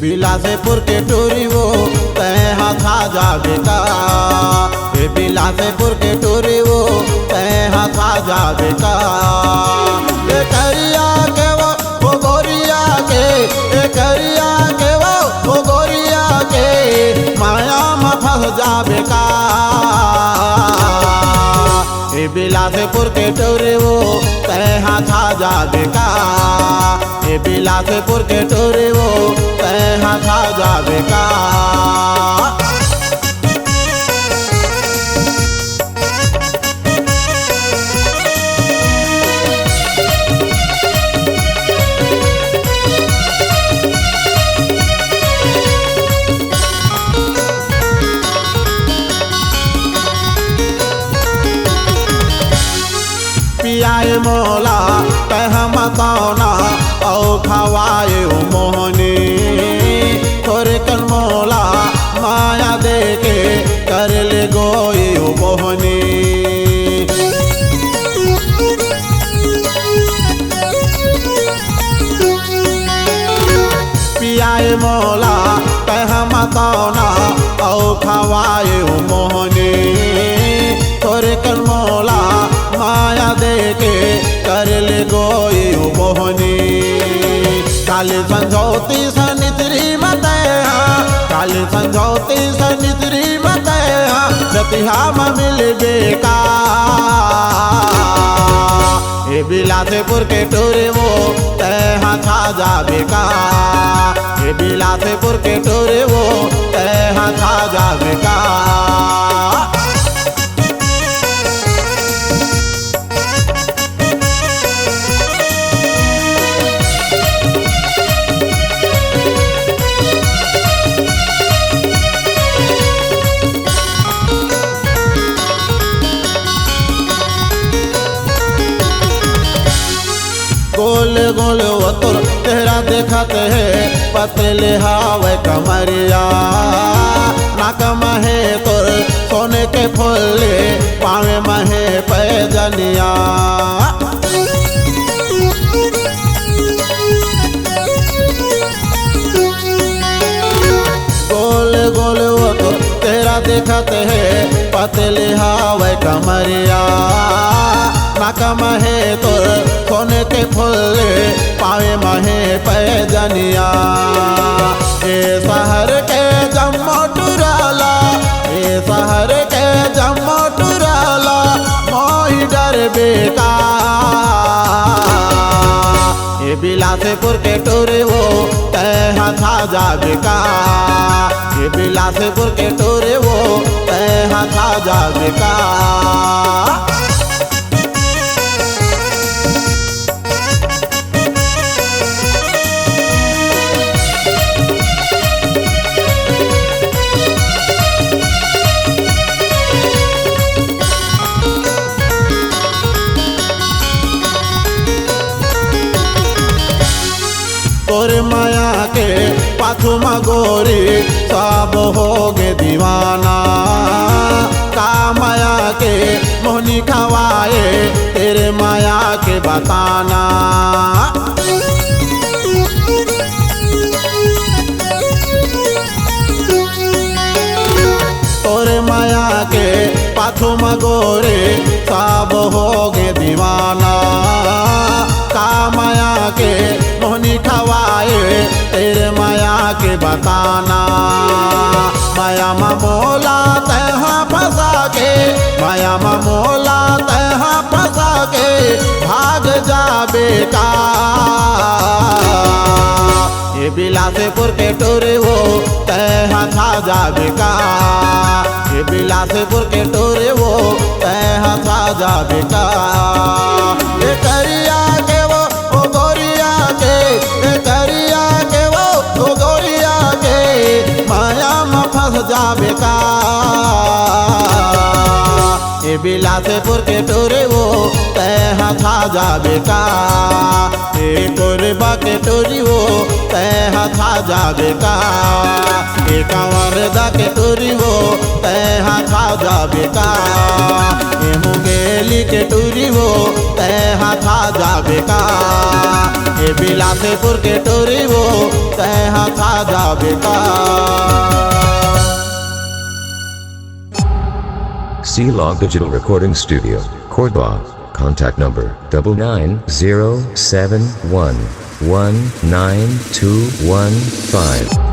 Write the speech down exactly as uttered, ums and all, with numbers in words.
बिलासपुर के टूरी वो, तैं हा था जाबे का? ए बिलासपुर के टूरी वो, तैं हा था जाबे का? ए करिया के वो, वो गोरिया के, ए करिया के वो, वो गोरिया के, माया म फंस जाबे का? ए बिलासपुर के टूरी वो, तैं हा था जाबे का? ए बिलासपुर के टूरी वो, तैं हा था जाबे का? पियाए मोला तैं हा मतौना, अउ खवाए ओ मोहनी। थोरे कन मोला माया देके, कर ले गोई ओ मोहनी। पियाए मोला तैं हा मतौना, अउ खवाए ओ मोहनी। थोरे कन मोला माया देके, कर ले गोई ओ मोहनी। काली संझौती सनिचरी म तैं हा, काली संझौती सनिचरी म तैं हा, रतिहा म मिलबे का? ए बिलासपुर के टूरी वो, तैं हा था जाबे का? ए बिलासपुर के टूरी वो, तैं हा था जाबे का? गोल गोल वो तोर चेहरा देखत हे, पतले हावय कमरिया। नाक म हे तोर सोने के फुल्ली, पाँवे म हे पैजनिया। गोल गोल वो तोर चेहरा देखत हे, पतली हावय कमरिया। नाक म हे तोर सोने के फुल्ली, पाँवे म हे पैजनिया। ए सहर के जम्मो टूरा ला, ए सहर के जम्मो टूरा ला, मोही डरबे का? ए बिलासपुर के टूरी वो, तैं हा था जाबे का? ए बिलासपुर के टूरी वो, तैं हा था जाबे का? तोर मया के पाछू म गोरी सब होगे दीवाना। का मया के मोहनी खवाए, तेरे मया के बताना। तोरे मया के पाछू म गोरी सब होगे दीवाना। का मया के मोहनी खवाए, तेरे मया के बताना। मया म मोला तैं हा फंसा के, मया म मोला तैं हा फंसा के, भाग जाबे का? ए बिलासपुर के टूरी वो, तैं हा था जाबे का? ए बिलासपुर के टूरी वो, तैं हा था जाबे का? ए करिया के वो, ओ गोरिया के, ए करिया के वो, ओ गोरिया के, मया म फंस जाबे का? ए बिलासपुर के टूरी वो, तैं हा था जाबे का? ए कोरबा के टूरी वो, तैं हा था जाबे का? ए कंवरदा के टूरी वो, तैं हा था जाबे का? ए मुंगेली के टूरी वो, तैं हा था जाबे का? ए बिलासपुर के टूरी वो, तैं हा खा जाबे का। C Log Digital Recording Studio, Cordoba. Contact number double nine zero seven one one nine two one five.